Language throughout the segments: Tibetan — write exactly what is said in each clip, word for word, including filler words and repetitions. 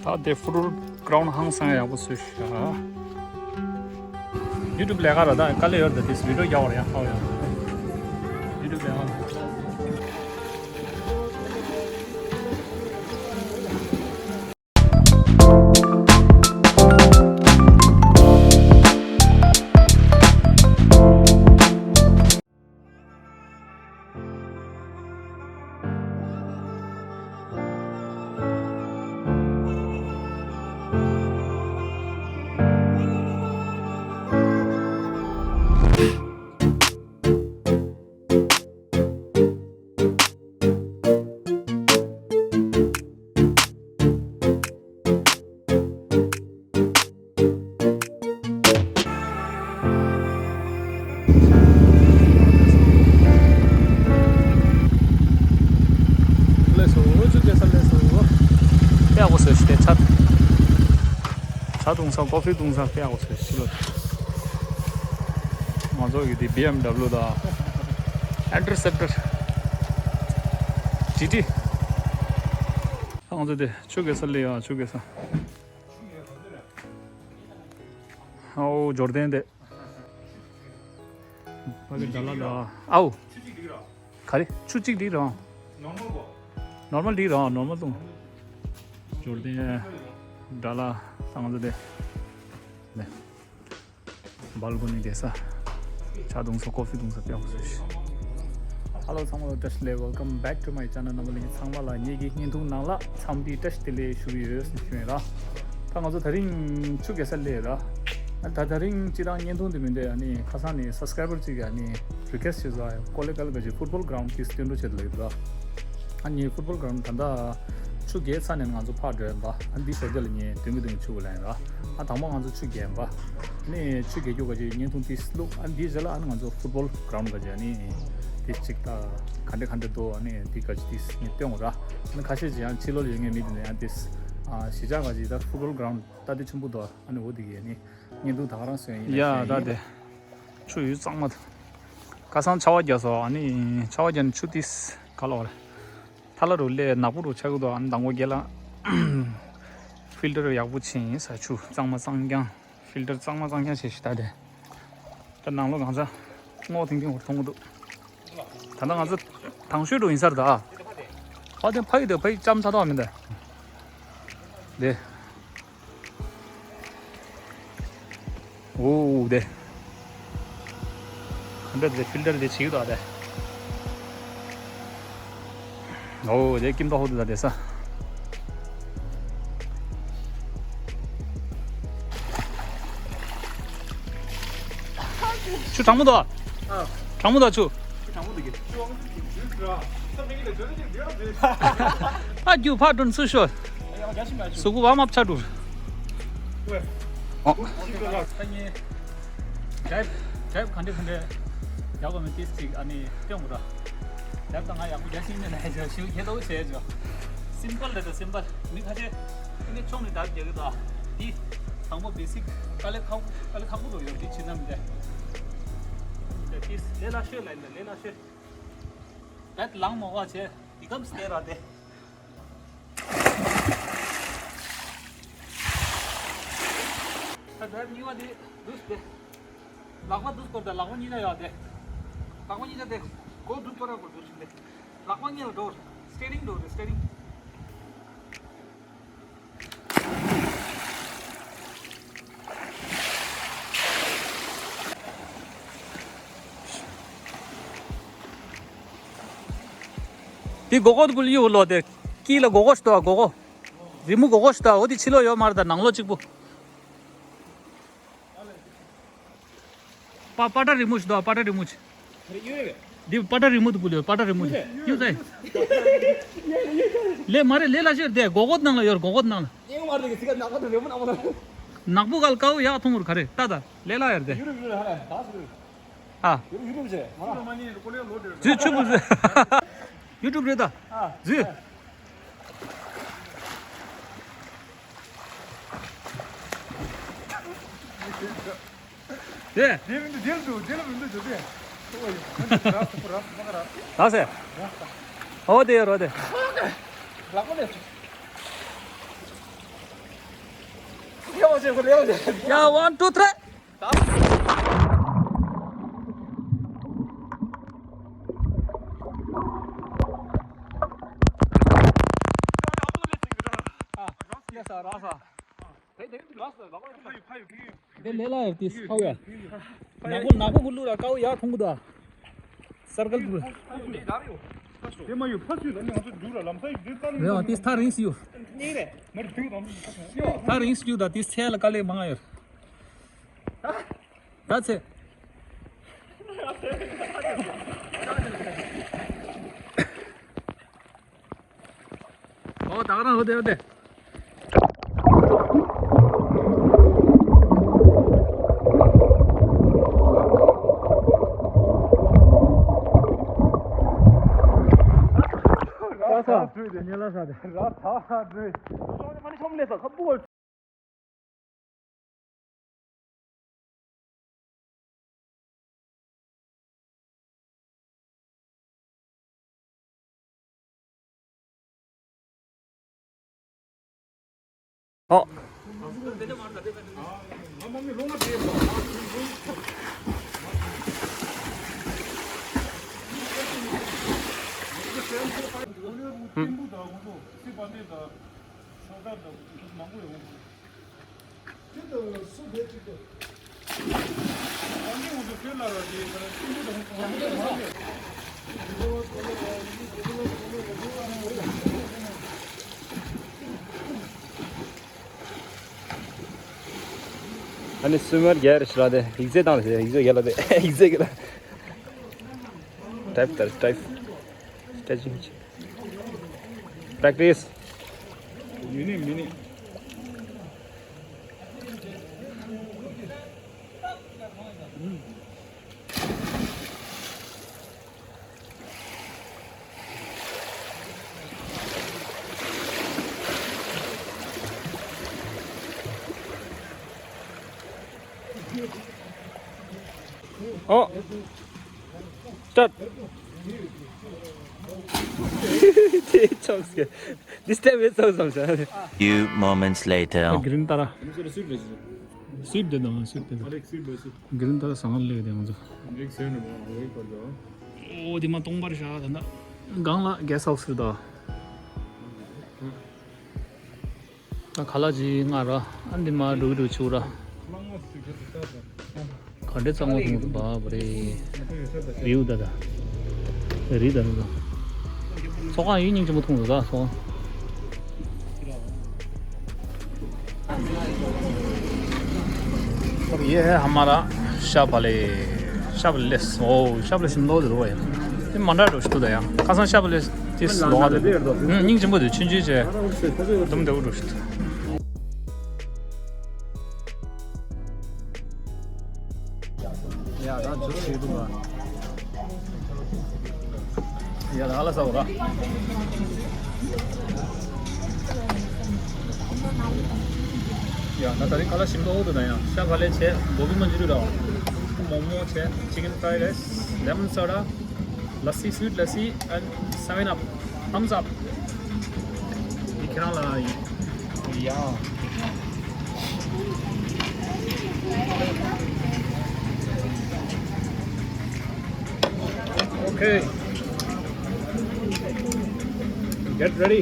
ད་དེ་ཕུ་ཊི་བོལ་གྷི་རའུན་ཌི་ཧང་སང་ཡག་པོ་བཟོས་ཤག་ཡུ་ཊུབ་ལས་ཀ་ར་ད་དཀའ་ལས་ཡོད་ད། དེ་བི་ཌི་ཡོ་རྒྱག་པར་ཡག་པོ་ཡོད། ཡུ་ཊུབ་ལས་ཀ། ལགས་སོ། ཆུ་རྐྱལ་ས་ལགས་སོ། དཔེ་ཡག་པོ་བཟོས་ཤག་དེ་ཇ། ཇ་བཏུང་ས་ཀོ་ཕི་བཏུང་ས་དཔེ་ཡག་པོ་བཟོས་ཤག་ལོ། ང་ཚོ་གི་དེ་བི་ཨེམ་ཌབ་ལུ་དང་ཨིན་ཊར་སེབ་ཊར་ཇི་ཊི། ང་ཚོ་དེ་ཆུ་རྐྱལ་ས་ལགས་ཡ། ཆུ་རྐྱལ་ས། ཨོ་འབྱོར་ལྡན་དེ། ཕ་གི་ཌ་ལ་ཌ། ཨའོ། ག་རེ། ཆུ་གཅིག་འགྲིག་རང་། ནོར་མལ་འགྲིག་རང་། ནོར་མལ་འཐུང་། འབྱོར་ལྡན་ཌ་ལ་ད་ང་ཚོ་དེ། ནས། སྦལ་ཀོ་ནི་བསྡད་ས། ཇ་བཏུང་ས་ཀོ་ཕི་བཏུང་ས་དཔེ་ཡག་པོ་བཟོས་ཤག་ཧ་ལོ་ཚང་མ་བཀྲ་ཤིས་བདེ་ལེགས། Welcome back to my channel། རྣམ་པ་ལྷན་རྒྱས་ཚང་མ་ལ་ངེད་ཀྱི་བརྙན་ཐུང་ནང་ལ་འཚམས་འདྲི་བཀྲ་ཤིས་བདེ་ལེགས་ཞུ་གི་ཡོད་ཟེར་ཞུ་ཡིན་ར། ད་ང་ཚོ་དེ་རིང་ཆུ་རྐྱལ་ས་སླེབས་ར། ད་དེ་རིང་སྤྱིར་བཏང་བརྙན་ཐུང་འདི་མི་འདུག་ཨ་ནི་ཁ་སང་ནས་སབ་སི་ཀ་རའི་བར་གཅིག་གིས་ཨ་ནི་རི་ཀུ་ཨེ་སི་ཊི་བྱས་སོང་། ཀོ་ལེ་གལ་ག་ཅིག་ཕུཊ་བོལ་གྷི་རའུན་ཌི་དེ་སྟོན་རོགས་བྱེད་ལབ་ཡོད་ར། ཨ་ནི་ཕུཊ་བོལ་གྷི་རའུན་ཌི་ད་ལྟ་ཆུ་རྐྱལ་ཚར་ནས་ང་ཚོ་ཕར་འགྲོ་ཡིན་པ། ཨ་འདི་ཞོགས་ཇ་ལ་ངས་དོན་གྱི་དོན་གྱི་ཆུ་བོ་ལ་ཡིན་ར། ཨ་དང་པོ་ང་ཚོ་ཆུ་རྐྱལ་ཡིན་པ། ཨ་ནི་ཆུ་རྐྱལ་རྒྱུག་ག་ཅིག་བརྙན་ཐུང་ཏིས་བླུགས། ཨ་འདིའི་རྗེས་ལ་ཨ་ནི་ང་ཚོ་ཕུཊ་བོལ་གྷི་རའུན་ཌི་ག་ཅིག་ཨ་ནི་ཏིས་ཅིག་ད་ག་འདྲ་ག་འདྲ་འདུག་ཨ་ནི་འདི་ག་ཅིག་ཏིས་ངས་སྟོན་འོང་ར། ཨ་ནི་ཁ་ཤས་ཅིག་ཡང་ཕྱི་ལོགས་ལ་ཡོད་མཁན་མི་དེ་ནས་ཡང་ཏིས་ཨ་གཞིས་ཆགས་ག་ཅིག་ད་ཕུཊ་བོལ་གྷི་རའུན་ཌི་ད་དེ་ཆེན་པོ་འདུག་ཨ་ནི་འོ་དེ་གི་ཨ་ནི་བརྙན་ཐུང་ད་ག་རང་བཟོས་ཡིན་ཡ་ལབ་བཤད་ད་ཡིན། དེ་ཆུ་ཡུལ་གཙང་མ་དང་། ཁ་སང་ཆར་པ་བརྒྱབ་སོང་། ཨ་ནི་ཆར་པ་བརྒྱབ་ནས་ཆུ་ཏིས་ག་ལོག་རེད། ཐལ་རུ་སླེབས། ནག་པོ་རུ་ཆགས་ཀྱི་འདུག་ཨ་ནི་མདང་དགོང་རྒན་ལགས་ཕིལ་ཊར་ཡག་པོ་ཕྱིན་ཡིན་ཟེར། ཆུ་གཙང་མ་གཙང་རྐྱང་། ཕིལ་ཊར་གཙང་མ་གཙང་རྐྱང་བྱས་ཤག་ད་དེ། ད་ནང་ལོགས་གང་ཚ་སྔོ་ཐིང་ཐིང་བོར་མཐོང་གི་འདུག་ད་ལྟ་ང་ཚོ་དང་ཤོད་འགྲོ་ཡིན་ས་རེད་ད། ཨ་དེ་ཕ་ཡི་དེ་ཕ་ཡི་ལྕམ་ཚ་ཐག་མིན་ད། དེ། འོ་དེ། ག་འདྲ་དེ་ཕིལ་ཊར་དེ་བྱེད་ཀྱི་འདུག་ཨ་དེ། འོ་དེ་ཀིམ་ཏོག་ཧོ་དེ་ད་དེ་ས། ཆུ་གྲང་མོ་འདུག་ཨ། ཨ། གྲང་མོ་འདུག་ཨ་ཆུ། ཆུ་གྲང་མོ་འདུག་གི། ཨ་རྒྱུ་ཕར་འགྲོ་ནས་ཚུར་ཤོག་གཟུགས་པོ་བར་མ་ཆགས་འགྲོ། ཨོ། ཌ་རའིབ་ཌ་རའིབ་ག་འདྲ་ག་འདྲ་ཡག་པོ་མེད་ཏིས་ཅིག་ཨ་ནི་སྟོན་དགོས་ར། ཌ་རའིབ་ད་ང་ཡག་པོ་རྒྱག་ཤེས་ནི་ལས་ཞུ་ཞུ་ཁྱེད་ལྟ་བུ་བྱས་ཆོག་སིམ་པལ་རེད་ད་སིམ་པལ། མི་ཁ་ཤས་ཨ་ནི་ཆུང་ནས་ཌ་རའིབ་རྒྱག་གི་འདུག་དེ་དང་པོ་བེ་སིག་དཀའ་ལས་ཁག་དཀའ་ལས་ཁག་པོ་འགྲོ་ཡོད་དེ་བྱེད་ན་མི་འདྲ། ཏིས་ལས་སླ་ཤོས་ལ་ཡིན་ད་ལས་སླ་ཤོས། ད་ལངས་མ་བ་བྱས་འདི་གམ་སྟེ་ར་དེ། ད་ད་གཉིས་པ་དེ་འདུག་སྟེ། ལག་པ་འདུག་སྐོར་དང་ལག་པ་གཉིས་ཀ་ཡོད་དེ། ལག་པ་གཉིས་ཀ་དེ་མགོ་འདུག་སྐོར་ར་སྐོར་འདུག་ཞིག་དེ། ལག་པ་གཉིས་ལ་འགྲོ། སི་ཊེ་རིང་འགྲོ་རེད་སི་ཊེ་རིང་། འདི་སྒོར་སྒོར་དུ་ལུས་ཡོད་ལོ་དེ། དཀྱིལ་ལ་སྒོར་སྒོར་ཞིག་འདུག་སྒོར་སྒོར། རི་མོ་སྒོར་སྒོར་ཞིག་འདུག་འོ་དེ་ཕྱི་ལོགས་ཡོད་མ་རེད་ད་ནང་ལོགས་གཅིག་པུ། པ་པ་ཏྲ་རི་མོ་ཞིག་འདུག་པ་ཏྲ་རི་མོ་ཞིག་འདི་པ་ཏྲ་རི་མོ་དུ་ཕུལ་ཡོད། པ་ཏྲ་རི་མོ་དུ་ཕུལ་ཡོད། ལས་མ་རེད། ལས་སླ་ཤོས་དེ་སྒོར་སྒོར་ནང་ལ་ཡོད། སྒོར་སྒོར་ནང་ལ། ནག་པོ་གལ་དཀའ་བོ་ཡག་མཐོང་བར་ག་རེ་ལྟ་ད་ལས་སླ་ཡར་དེ། ཨ། ཛུ་ཆུ་བུ་ཛུ། ཡུ་ཊུབ་རེད་ད། ཛུ། དེ། དེ་མི་འདུག་དེ་ལ་འདུག་དེ་ལ་མི་འདུག་ཟེར་ཏེ། ཨོ་ཡེ། ད་ཟེར། ཨོ་དེ་ཡོད་རོ་དེ། ལག་པ་ལས། Yeah, one, two, three. དེ་ལས་ལ་ཡོད་དེ་ཧ་ཡ། ནག་པོ་ནག་པོ་གུ་ལུ་ར་ཀའོ་ཡ་ཐུང་གུ་དོ། སར་ཀལ་གུ། དེ་མ་ཡོད་ཕ་སུས་ད་ནི་ང་ཚོ་འདུག་ར་ལམ་སང་ཡོད་དེ་ལྟར་རེད་བ། དེ་ཐག་རིང་སི་ཡོད། མར་འདུག་ར། ཐག་རིང་སི་ཡོད་ད་དེ་ཚེ་ལ་དཀའ་ལས་མང་ཡོད། ད་ཚེ། ཨོ་ད་ག་རང་ཧོ་དེ་ཧོ་དེ། ར་ཐག་བྲོས་ཏེ་ཉེ་ལ་ས་དེ་ར་ཐག་བྲོས། མ་ནི་ཆོམ་ལས་ས་ཁ་པུ། ཨོ། ཨ་ནི་སུ་མར་རྒྱལ་རེ་ཤི་ར་དེ་ཡིག་ཚད་བཏང་རེ་ཡིག་ཚད་རྒྱལ་ལ་དེ་ཡིག་ཚད་རྒྱལ་ལ། ཊའིབ་ལྟར་ཊའིབ། སི་ཊེ་ཅིང་། Practice. ཡུ་ནི་མི་ནི། ཨོ། སི་ཊར་ཊི། དེ་ཆོག་སྐད། This time it's awesome, sir. Few moments later. གི་རིན་ཏ་ར། སུའིཊ་དེ་དང་སུའིཊ་དེ་དང་། གི་རིན་ཏ་ར་ཟང་ལེ་དེ་ང་ཚོ། ཨོ་དེ་མ་སྟོང་པར་བཞག་ད་ན། སྒང་ལ་གེ་སི་ཧའུ་སི་རེད་ད། ད་ཁ་ལག་ཅིག་མངགས་ར། ཨ་འདི་མ་འགྲོ་གི་འགྲོ་ཆུ་ར། ག་འདྲའི་གཙང་མ་ཁོང་དུ་བབས་པ་རེད། རིའུ་ད་ད། རི་ད་རུ་ད། སོ་ཁང་ཡུལ་སྙིང་རྗེ་མོ་མཐོང་འདུག་ད་སོ་ཁང་། ये है हमारा शाह पलेस। शाह पलेस, ओ, शाह पलेस में लोग रहो है। ये मंडा रोस्ट तो दया। कसम शाह पलेस तीस लोग आते। हम्म, निंग जम्बो दे, चुंजी जे। तुम दे रोस्ट। ཡ་ད་འཇུ་ཞིག་འདུག་ཨ། ཡ་ད་ཨ་ལ་ས་འོ་ར། ཡ་ད་ད་རིང་ཁ་ལག་ཞིམ་ཏོག་འདུག་ད་ཡ། ཤ་བག་ལེབ་བྱས། གོ་བི་མན་ཇུ་རི་ར། མོག་མོག་བྱས། ཅི་ཀན་ཕ་རའི་རའི་སི། ལེ་མོན་སོ་ཌ། ལ་སི། སུའིཊ་ལ་སི། and seven up. Thumbs up. འདི་ཁྱེད་རང་ལ་ཡིན། ཡ། Okay. Get ready.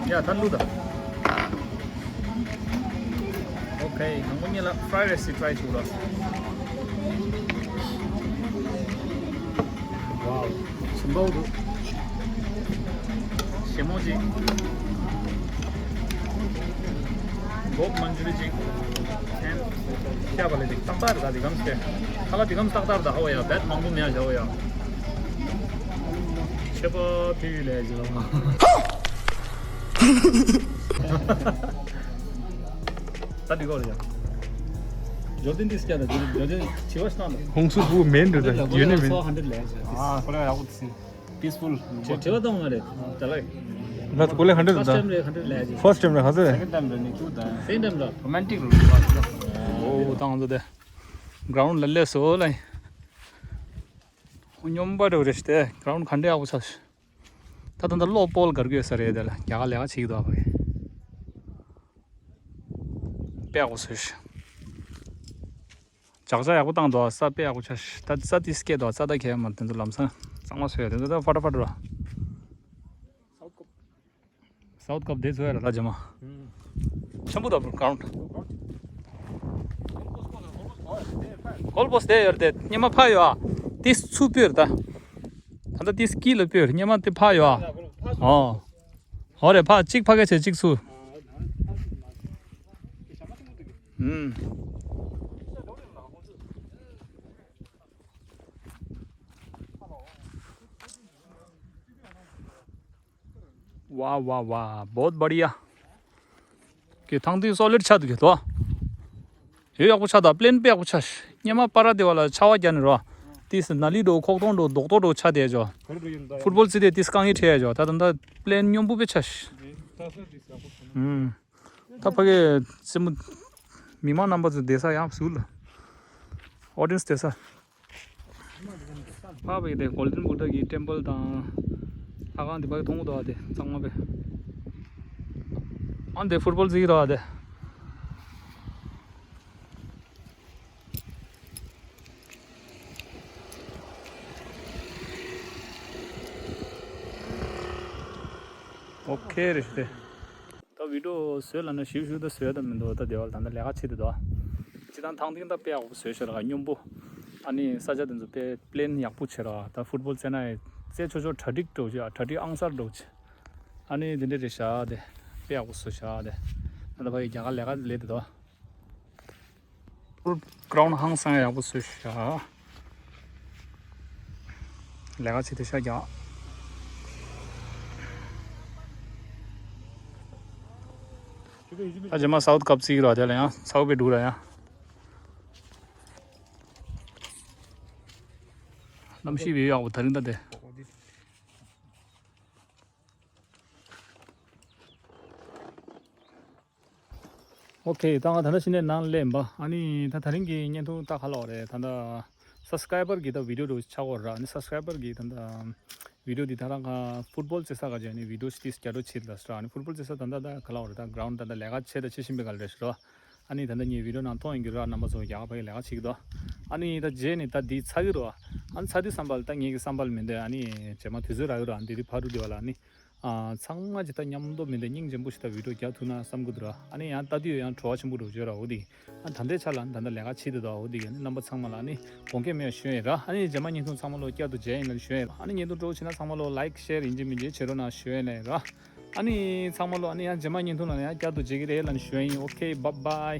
ཡ་ད་བླུགས་ད། Okay, དང་པོ་ཉིད་ལ་ཕ་རའི་རའི་སི་ཊི་རའི་བྱེད་དགོས་ར། Wow, ཞིམ་པོ་འདུག་ཞིམ་མོ་ཅིག་གོབ་མན་ཇུ་རི་ཅིག and ཤ་བག་ལེབ་ཅིག་ཏག་ཏག་རེད་ད། དེ་གམ་སྟེ་ཁ་ལག་དེ་གམ་ཏག་ཏག་རེད་ད། ཧ་བ་ཡ་བེད་མང་པོ་མེད་ཡ་ཞའོ་ཡ། ཁྱེད་པ་ཕི་ཡུལ་ལས་ཇི་ལ། ད་འདི་གོ་རེད་ཡ། ཇོར་ཌན་ཏིས་ཀྱ་ད་ཇོར་ཌན་ཆི་བ་ཤི་ན་ད། ཧུང་སུ་བུ་མེན་རེད་ད། ཡོད་ནི་མེན། ཨ་ཁོ་ར་ཡག་པོ་ཏིས། Peaceful. ཁྱེད་ཁྱེད་ལ་བཏང་མ་རེད། ད་ལ། ང་ཚོ་གོ་ལེ་ཧན་ཌེ་ཌི་ཕར་སི་ཊི་ད། ཊེམ་རེད། ཧན་ཌེ་ཌི་ལས་ཀྱི། ཕར་སི་ཊི་ཊེམ་རེད། ཧ་ཟེ། སེ་ཀེན་ཌི་ཊེམ་རེད། ནི་ཀུ་ད། སེ་ཀེན་ཌི་ཊེམ་ར། རོ་མན་ཊིག་རོ། ཨོ་ད་ང་ཚོ་དེ་གྲོན་ལ་སླེབས་སོང་ལ། སྙོམས་པ་འགྲོ་རེད་ཤི་དེ། གྲོན་ག་འདྲ་ཡག་པོ་ཆགས་ཤི། ད་ད་ད་གློག་པོལ་གར་གི་ཡོད་ས་རེད། དེ་ལ་རྒྱ་གར་ལས་ཀ་བྱེད་ཀྱི་འདུག་ཨ་ཕ་གི། དཔེ་ཡག་པོ་བཟོས་ཤག་ཇག་ཇག་ཡག་པོ་བཏང་འདུག་ས་དཔེ་ཡག་པོ་ཆགས་ཤག་ད་ས་དེ་སྐད་འདུག་ས་ད་གས་མ་དེ་ཚོ་ལམ་སང་གཙང་མ་བཟོས་ཡ་དེ་ཚོ་ད་ཕ་ཏྲ་ཕ་ཏྲ་ར། སའུཐ་ཀབ་དེ་ཚོ་ཡ་ར་ལ་ཇ་མ། ཆེན་པོ་དང་གྲོང་། གོལ་པོ་སི་དེ་ཡོད་རེད་དེ་སྙེ་མ་ཕ་ཡོད་ཨ། ཏིས་ཚུ་པོས་རེད་ད། ད་ལྟ་ཏིས་ཀི་ལ་པོས་སྙེ་མ་དེ་ཕ་ཡོད་ཨ། ཨོ། ཧོ་རེ་ཕ་གཅིག་ཕ་ག་ཆེ་གཅིག་ཚུ། ཨུམ། ཝ་ཝ་ཝ། བོད་བར་ཡ། ཀྱི་ཐང་ཐིང་སོ་ལིད་ཆ་འདུག་གི་དོ། ཡོད་ཡག་པོ་ཆ་དང་པླེན་དཔེ་ཡག་པོ་ཆ། སྙེ་མ་པ་ར་དེ་བ་ལ་ཆ་བ་རྒྱ་ནི་རོ། ཏིས་ན་ལི་འགྲོ་ཁོག་སྟོང་འགྲོ་རྡོག་རྡོག་འགྲོ་ཆ་དེ་ཇོ། ཕུཊ་བོལ་རྩེ་དེ་ཏིས་རྐང་ཡིན་ཁྲེ་ཇོ་ད་ད་ད་པླེན་སྙོམས་པོ་དཔེ་ཆ། ཨུམ། ད་ཕ་གི་རྩེད་མོ། མི་མང་རྣམ་པ་ཚོ་བསྡད་ས་ཡང་བཟུར་ལ། ཨོ་ཌི་ཡེན་སི་བསྡད་ས། ཕ་བའི་དེ་གོལ་ཌེན་བུ་དྷ་གི་ཊེམ་པལ་དང་། ལྷ་ཁང་དེ་བ་གི་མཐོང་གི་འདུག་ཨ་དེ་གཙང་མ་བས། ཨ་འདི་ཕུཊ་བོལ་ཟིག་ར་ཨ་དེ། ཨོ་ཁེ་རེད་དེ། ད་བི་ཌིའོ་བཟོས་ལ་ན་ཞིབ་ཞིབ་ད་བཟོས་ད་མི་འདུག་ད་དེ་བ་ལ་ད་ལྟ་ལས་ཀ་བྱེད་དུ་འདུག་སྤྱི་བཏང་ཐང་ཐིང་ད་དཔེ་ཡག་པོ་བཟོས་ཤག་ར་སྙོམས་པོ། ཨ་ནི་ས་ཆ་དེ་ཚོ་དཔེ་པླེན་ཡག་པོ་བྱས་ར་ད་ཕུཊ་བོལ་རྩེ་ན་ཡང་རྩེ་ཆོག་ཆོག་གྲ་སྒྲིག་འགྲོ་བྱས་གྲ་སྒྲིག་ཨང་གསར་འགྲོ་བྱས། ཨ་ནི་དེ་འདྲ་རེད་ཤག་དེ། དཔེ་ཡག་པོ་བཟོས་ཤག་དེ། ད་ལྟ་ཕ་ཡི་རྒྱ་གར་ལས་ཀ་ལས་དེ་འདུག་ཕུཊ་བོལ་གྷ་རའུན་ཌི་ཧང་སང་ཡག་པོ་བཟོས་ཤག་ལས་ཀ་བྱེད་དུ་ཤ་རྒྱག་ད་རྗེས་མ་སའུཐ་ཀབ་རྩེ་ར་དེ་ལ་ཡང་ཚ་བོ་པའི་འགྲོ་ར་ཡང་། གནམ་གཤིས་བེ་ཡག་པོ་ད་རིང་ད་དེ། ཨོ་ཁེ། ད་ང་ད་ལྟ་ཕྱི་ནས་ནང་སླེབས་པ། ཨ་ནི་ད་དེ་རིང་གི་བརྙན་ཐུང་ད་ག་ལ་བ་རེད། ད་ལྟ་སབ་སི་ཀ་རའི་བར་གི་ད་བི་ཌིའོ་འདྲ་ཆགས་ཡོད་ར། ཨ་ནི་སབ་སི་ཀ་རའི་བར་གི་ད་ལྟ་བི་ཌིའོ་འདི་ད་རང་ང་ཕུཊ་བོལ་རྩེ་ས་ག་ཅིག་ཨ་ནི་བི་ཌིའོ་ཞིག་ཏིས་རྒྱ་འགྲོ་བྱེད་ལ་སོ་ར། ཨ་ནི་ཕུཊ་བོལ་རྩེ་ས་ད་ལྟ་ད་ག་ལ་བ་རེད། ད་གྷ་རའུན་ཌི་ད་ལྟ་ལས་ཀ་བྱེད་ད་བྱེད་བཞིན་པའི་ག་ལ་རེད་ཤི་ར། ཨ་ནི་ད་ལྟ་ངའི་བི་ཌིའོ་ནང་མཐོང་ཡོང་གི་ར། རྣམ་པ་ཚོ་རྒྱ་གར་བ་གི་ལས་ཀ་བྱེད་ཀྱི་འདུག་ཨ་ནི་ད་རྗེས་ནས་ད་འདི་ཚར་གི་ར། ཨ་ནི་ཚར་དུས་བསམ་པ་ལ་ད་ངེད་ཀྱི་བསམ་པ་ལ་མི་འདོད། ཨ་ནི་རྗེས་མ་དུས་ཚོད་རག་གི་ར། ཨ་ནི་འདི་རི་ཕ་རུ་འདི་བ་ལ་ཨ་ནི། ཨ། ཚང་མ་ཅིག་ད་མཉམ་དུ་མི་འདི་སྙིང་རྗེ་པོ་ཞིག་ད་བི་ཌིའོ་རྒྱག་ཐུབ་ན་བསམ་གི་འདུག་ར། ཨ་ནི་ཡང་ལྟ་དུས་ཡང་བྲོ་བ་ཆེན་པོ་འདྲ་བརྗོད་ར། འོ་དེ། ཨ་ད་ལྟའི་ཆ་ལ་ད་ལྟ་ལས་ཀ་བྱེད་དུ་འདུག་འོ་དེ་ག་ནི་རྣམ་པ་ཚང་མ་ལ་ཨ་ནི་དགོངས་འགལ་མེད་པ་ཞུ་ཡིན་ར། ཨ་ནི་རྗེས་མ་བརྙན་ཐུང་ཚང་མ་ལོ་བསྐྱར་དུ་མཇལ་ཡིན་ལབ་ཞུ་ཡིན་ར། ཨ་ནི་བརྙན་ཐུང་སྤྲོ་བོ་བྱེད་ན་ཚང་མ་ལོ་ལའིཀ་ཤེར་ཡིན་གཅིག་མིན་གཅིག་བྱེད་རོགས་གནང་ཞུ་ཡིན་ལབ་ར། ཨ་ནི་ཚང་མ་ལོ་ཨ་ནི་ཡང་རྗེས་མ་བརྙན་ཐུང་ནང་ལ་ཡང་བསྐྱར་དུ་མཇལ་གི་རེད་ལབ་ཞུ་ཡིན། ཨོ་ཁེ། བཱའི་བཱའི།